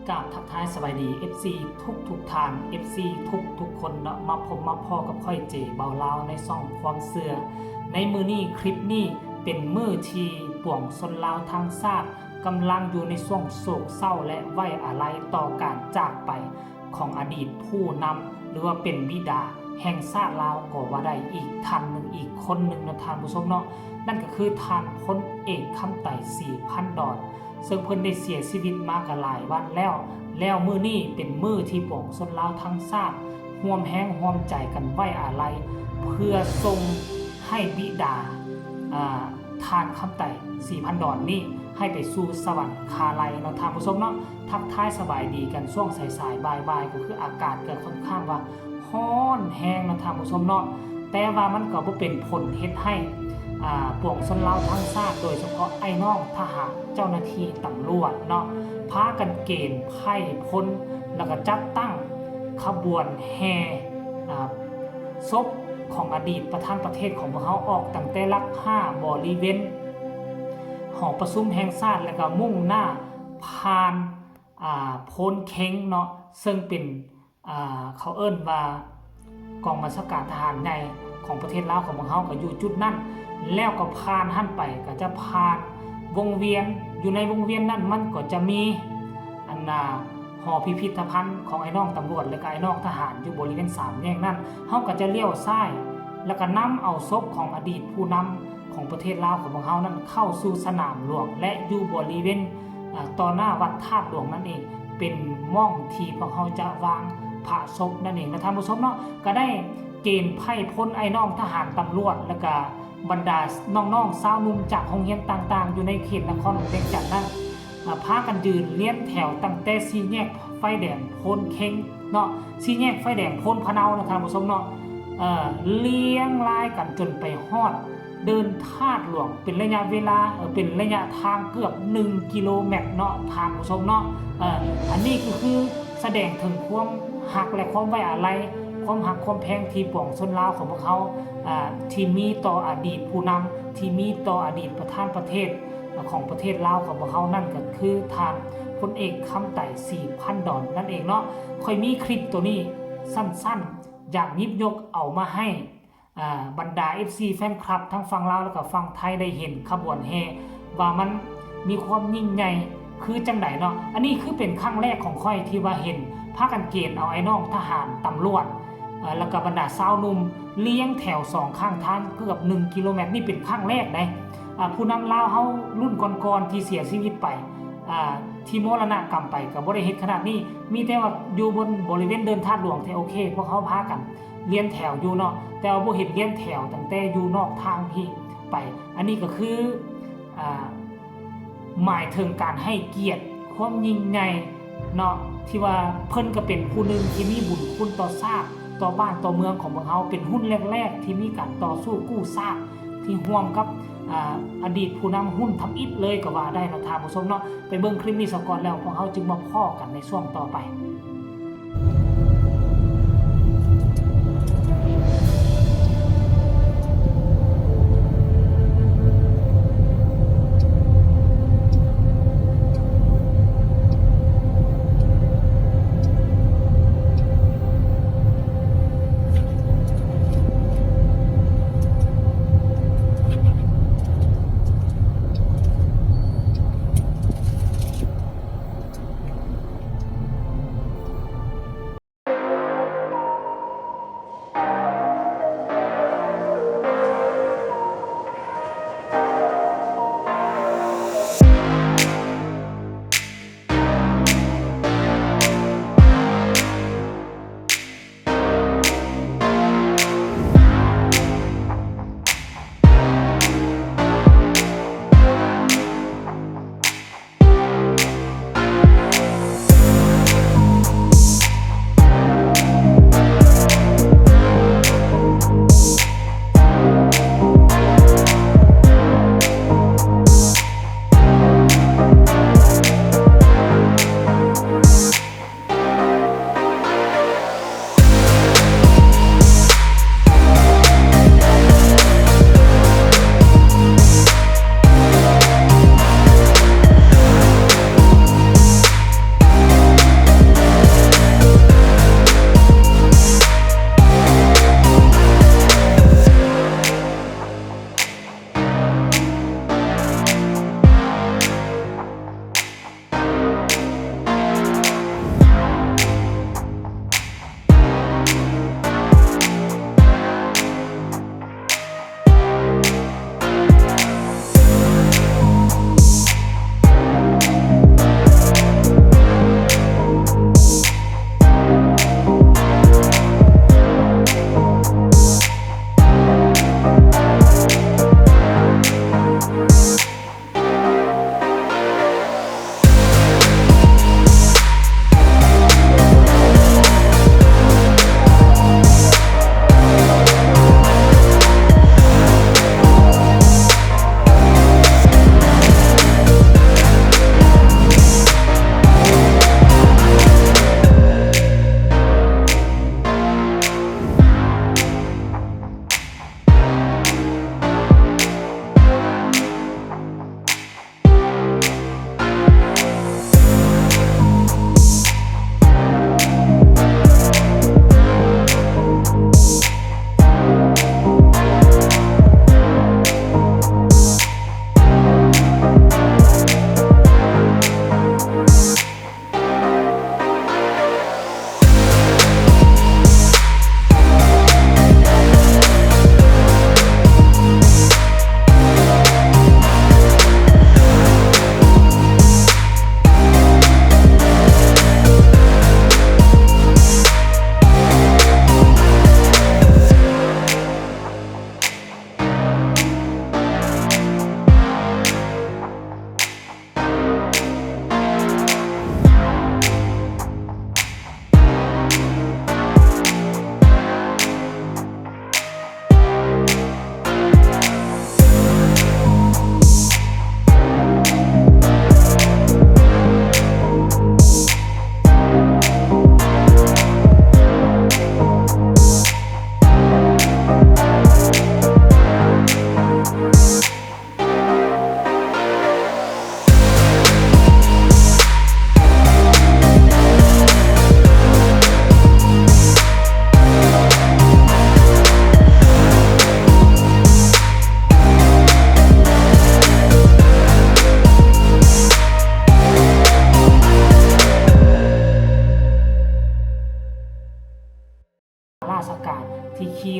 ກາບທັກທາຍສະບາຍດີ ເອັຟຊີ ທຸກໆທ່ານ ເອັຟຊີ ທຸກໆຄົນເນາະ ມາພົບມາພໍ້ກັບຂ້ອຍ ເຈ ເບົາລາວ ໃນຊ່ອງຄວາມເຊື່ອ. ໃນມື້ນີ້ ຄລິບນີ້ເປັນມື້ທີ່ປວງຊົນລາວທັງຊາດກຳລັງຢູ່ໃນຊ່ວງໂສກເສົ້າ ແລະ ໄວ້ອາໄລຕໍ່ການຈາກໄປຂອງອະດີດຜູ້ນຳ ຫຼືວ່າເປັນບິດາແຫ່ງຊາດລາວກໍວ່າໄດ້ ອີກທ່ານໜຶ່ງ ອີກຄົນໜຶ່ງເນາະທ່ານຜູ້ຊົມເນາະ. ນັ້ນກໍຄືທ່ານພົນເອກ ຄຳໄຕ ສີພັນດອນ ເຊິ່ງເພິ່ນໄດ້ເສຍຊີວິດມາກໍຫຼາຍວັນແລ້ວ, ແລ້ວມື້ນີ້ເປັນມື້ທີ່ປວງຊົນລາວທັງຊາດຮ່ວມແຮງຮ່ວມໃຈກັນໄວ້ອາໄລ ເພື່ອສົ່ງໃຫ້ບິດາ ອາ ທ່ານຄຳໄຕ ສີພັນດອນນີ້ ໃຫ້ໄປສູ່ສະຫວັນຄາໄລເນາະທ່ານຜູ້ຊົມເນາະ. ທັກທາຍສະບາຍດີກັນຊ່ວງສາຍໆ ບ່າຍໆ ກໍຄືອາກາດກໍຄ່ອນຂ້າງວ່າ ຮ້ອນແຮງເນາະທ່ານຜູ້ຊົມເນາະ, ແຕ່ວ່າມັນກໍບໍ່ເປັນຜົນເຮັດໃຫ້ ອາ ປວງຊົນລາວທັງຊາດ ໂດຍສະເພາະອ້າຍນ້ອງທະຫານ ເຈົ້າໜ້າທີ່ຕຳຫຼວດເນາະ ພາກັນເກນໄພ້ພົນ ແລ້ວກໍຈັດຕັ້ງຂະບວນແຫ່ ອາ ສົບຂອງອະດີດປະທານປະເທດຂອງພວກເຮົາ ອອກຕັ້ງແຕ່ຫຼັກຫ້າ ບໍລິເວນຫໍປະຊຸມແຫ່ງຊາດ ແລ້ວກໍມຸ່ງໜ້າຜ່ານ ອາ ໂພນເຄັງເນາະ ເຊິ່ງເປັນ ອາ ເຂົາເອີ້ນວ່າກອງບັນຊາການທະຫານໃຫຍ່ຂອງປະເທດລາວຂອງພວກເຮົາກໍຢູ່ຈຸດນັ້ນ, ແລ້ວກໍຜ່ານຫັ້ນໄປກໍຈະຜ່ານວົງວຽນ, ຢູ່ໃນວົງວຽນນັ້ນມັນກໍຈະມີ ອັນນ່າ ຫໍພິພິທະພັນຂອງອ້າຍນ້ອງຕຳຫຼວດ ແລະກະອ້າຍນ້ອງທະຫານຢູ່ບໍລິເວນສາມແຍກນັ້ນ. ເຮົາກໍຈະລ້ຽວຊ້າຍ ແລ້ວກໍນຳເອົາສົບຂອງອະດີດຜູ້ນຳຂອງປະເທດລາວຂອງພວກເຮົານັ້ນເຂົ້າສູ່ສະໜາມຫຼວງ ແລະຢູ່ບໍລິເວນ ອາ ຕໍ່ໜ້າວັດທາດຫຼວງນັ້ນເອງ ເປັນໝ່ອງທີ່ພວກເຮົາຈະວາງພະສົບນັ້ນເອງນະທ່ານຜູ້ຊົມເນາະ. ກໍໄດ້ເກນໄພ້ພົນອ້າຍນ້ອງທະຫານຕຳຫຼວດ ແລ້ວກະບັນດານ້ອງໆຊາວໜຸ່ມຈາກໂຮງຮຽນຕ່າງໆ ຢູ່ໃນເຂດນະຄອນຫຼວງວຽງຈັນນັ້ນ ອາ ພາກັນຢືນລຽນແຖວຕັ້ງແຕ່ສີ່ແຍກໄຟແດງໂພນເຄັງເນາະ ສີ່ແຍກໄຟແດງໂພນພະເນົານະທ່ານຜູ້ຊົມເນາະ ເອີ ລຽງລາຍກັນຈົນໄປຮອດ ເດີ່ນທາດຫຼວງ ເປັນໄລຍະເວລາ ເອີ ເປັນໄລຍະທາງເກືອບໜຶ່ງກິໂລແມັດເນາະທ່ານຜູ້ຊົມເນາະ. ເອີ ອັນນີ້ກໍຄືສະແດງເຖິງຄວາມຮັກ ແລະ ຄວາມໄວ້ອາໄລ ຄວາມຮັກຄວາມແພງທີ່ປວງຊົນລາວຂອງພວກເຮົາ ອາ ທີ່ມີຕໍ່ອະດີດຜູ້ນຳ ທີ່ມີຕໍ່ອະດີດປະທານປະເທດຂອງປະເທດລາວຂອງພວກເຮົາ ນັ້ນກໍຄືທ່ານພົນເອກ ຄຳໄຕ ສີພັນດອນ ນັ້ນເອງເນາະ. ຂ້ອຍມີຄລິບໂຕນີ້ສັ້ນໆ ຢາກຫຍິບຍົກເອົາມາໃຫ້ ອາ ບັນດາ ເອັຟຊີ ແຟນຄລັບທັງຝັ່ງລາວ ແລະກະຝັ່ງໄທໄດ້ເຫັນຂະບວນແຫ່ວ່າມັນມີຄວາມຍິ່ງໃຫຍ່ຄືຈັ່ງໃດເນາະ. ອັນນີ້ຄືເປັນຄັ້ງແລກຂອງຂ້ອຍທີ່ວ່າເຫັນພາກັນເກນເອົາອ້າຍນ້ອງທະຫານຕຳຫຼວດ ເອີ ແລະກະບັນດາຊາວໜຸ່ມລຽງແຖວສອງຂ້າງທາງເກືອບໜຶ່ງກິໂລແມັດ ນີ້ເປັນຄັ້ງແລກໃດ໋. ອາ ຜູ້ນຳລາວເຮົາລຸ້ນກ່ອນໆທີ່ເສຍຊີວິດໄປ ອາ ທີ່ມໍລະນະກຳໄປກໍບໍ່ໄດ້ເຮັດຂະໜາດນີ້ ມີແຕ່ວ່າຢູ່ບົນບໍລິເວນເດີ່ນທາດຫຼວງແທ້ ໂອເຄ ພວກເຮົາພາກັນ ລຽນແຖວຢູ່ເນາະ ແຕ່ວ່າບໍ່ເຫັນລຽນແຖວຕັ້ງແຕ່ຢູ່ນອກທາງພີ້ໄປ. ອັນນີ້ກໍຄື ອາ ໝາຍເຖິງການໃຫ້ກຽດ ຄວາມຍິ່ງໃຫຍ່ເນາະ ທີ່ວ່າເພິ່ນກໍເປັນຜູ້ໜຶ່ງທີ່ມີບຸນຄຸນຕໍ່ຊາດ ຕໍ່ບ້ານຕໍ່ເມືອງຂອງພວກເຮົາ ເປັນຮຸ່ນແລກໆທີ່ມີການຕໍ່ສູ້ກູ້ຊາດ ທີ່ຮ່ວມກັບ ອາ ອະດີດຜູ້ນຳຮຸ່ນທຳອິດເລີຍກໍວ່າໄດ້ເນາະທ່ານຜູ້ຊົມເນາະ. ໄປເບິ່ງຄລິບນີ້ສາກ່ອນ ແລ້ວພວກເຮົາຈຶ່ງມາພໍ້ກັນໃນຊ່ວງຕໍ່ໄປ.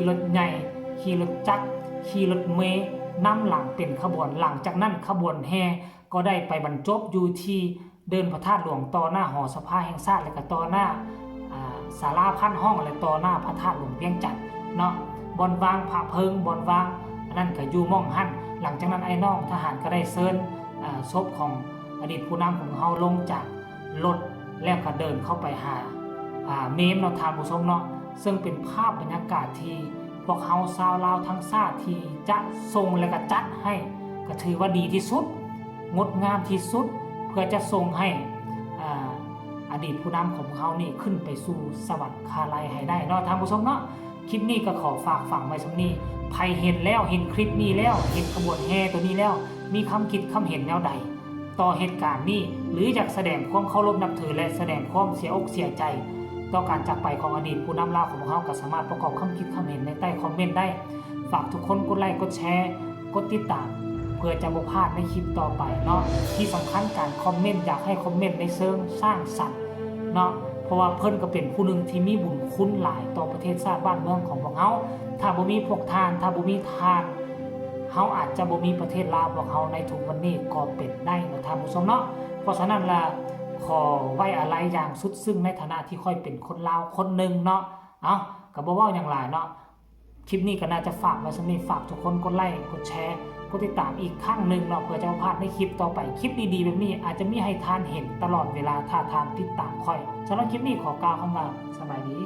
ລົດໃຫຍ່, ຂີ່ລົດຈັກ, ຂີ່ລົດເມນຳຫຼັງເປັນຂະບວນ. ຫຼັງຈາກນັ້ນຂະບວນແຫ່ກໍໄດ້ໄປບັນຈົບຢູ່ທີ່ເດີ່ນພະທາດຫຼວງ ຕໍ່ໜ້າຫໍສະພາແຫ່ງຊາດ ແລະກະຕໍ່ໜ້າ ອາ ສາລາພັນຫ້ອງ ແລະຕໍ່ໜ້າພະທາດຫຼວງວຽງຈັນເນາະ. ບ່ອນວາງພະເພີງ, ບ່ອນວາງອັນນັ້ນກະຢູ່ໝ່ອງຫັ້ນ. ຫຼັງຈາກນັ້ນອ້າຍນ້ອງທະຫານກະໄດ້ເຊີນ ອາ ສົບຂອງອະດີດຜູ້ນຳຂອງເຮົາລົງຈາກລົດ ແລ້ວກະເດີນເຂົ້າໄປຫາ ອາ ເມມເນາະທ່ານຜູ້ຊົມເນາະ. ເຊິ່ງເປັນພາບບັນຍາກາດທີ່ພວກເຮົາຊາວລາວທັງຊາດທີ່ຈະສົ່ງ ແລະກະຈັດໃຫ້ ກະຖືວ່າດີທີ່ສຸດ, ງົດງາມທີ່ສຸດ ເພື່ອຈະສົ່ງໃຫ້ ອາ ອະດີດຜູ້ນຳຂອງພວກເຮົານີ້ຂຶ້ນໄປສູ່ສະຫວັນຄາໄລໃຫ້ໄດ້ເນາະທ່ານຜູ້ຊົມເນາະ. ຄລິບນີ້ກໍຂໍຝາກຝັງໄວ້ສ່ຳນີ້. ໃຜເຫັນແລ້ວ, ເຫັນຄລິບນີ້ແລ້ວ, ເຫັນຂະບວນແຫ່ໂຕນີ້ແລ້ວ, ມີຄຳຄິດຄຳເຫັນແນວໃດຕໍ່ເຫດການນີ້ ຫຼື ຢາກສະແດງຄວາມເຄົາລົບນັບຖື ແລະ ສະແດງຄວາມເສຍອົກເສຍໃຈຕໍ່ການຈາກໄປຂອງອະດີດຜູ້ນຳລາວຂອງພວກເຮົາ, ກໍສາມາດປະກອບຄຳຄິດຄຳເຫັນໃນໃຕ້ຄອມເມັນໄດ້. ຝາກທຸກຄົນກົດໄລ ກົດແຊ ກົດຕິດຕາມ ເພື່ອຈະບໍ່ພາດໃນຄລິບຕໍ່ໄປເນາະ. ທີ່ສຳຄັນການຄອມເມັນ ຢາກໃຫ້ຄອມເມັນໃນເຊີງສ້າງສັນເນາະ, ເພາະວ່າເພິ່ນກໍເປັນຜູ້ໜຶ່ງທີ່ມີບຸນຄຸນຫຼາຍຕໍ່ປະເທດຊາດບ້ານເມືອງຂອງພວກເຮົາ. ຖ້າບໍ່ມີພວກທ່ານ, ຖ້າບໍ່ມີທ່ານ, ເຮົາອາດຈະບໍ່ມີປະເທດລາວພວກເຮົາໃນທຸກວັນນີ້ກໍເປັນໄດ້ເນາະທ່ານຜູ້ຊົມເນາະ. ເພາະສະນັ້ນລະ ຂໍໄວ້ອາໄລຢ່າງສຸດຊຶ້ງໃນຖານະທີ່ຂ້ອຍເປັນຄົນລາວຄົນໜຶ່ງເນາະ. ເອົ້າ ກໍບໍ່ເວົ້າຫຍັງຫຼາຍເນາະ. ຄລິບນີ້ກໍໜ້າຈະຝາກໄວ້ສ່ຳນີ້. ຝາກທຸກຄົນກົດໄລ ກົດແຊ ກົດຕິດຕາມອີກຄັ້ງໜຶ່ງເນາະ ເພື່ອຈະບໍ່ພາດໃນຄລິບຕໍ່ໄປ. ຄລິບດີໆແບບນີ້ອາດຈະມີໃຫ້ທ່ານເຫັນຕະຫຼອດເວລາ ຖ້າທ່ານຕິດຕາມຂ້ອຍ. ສຳລັບຄລິບນີ້ຂໍກ່າວຄຳວ່າສະບາຍດີ.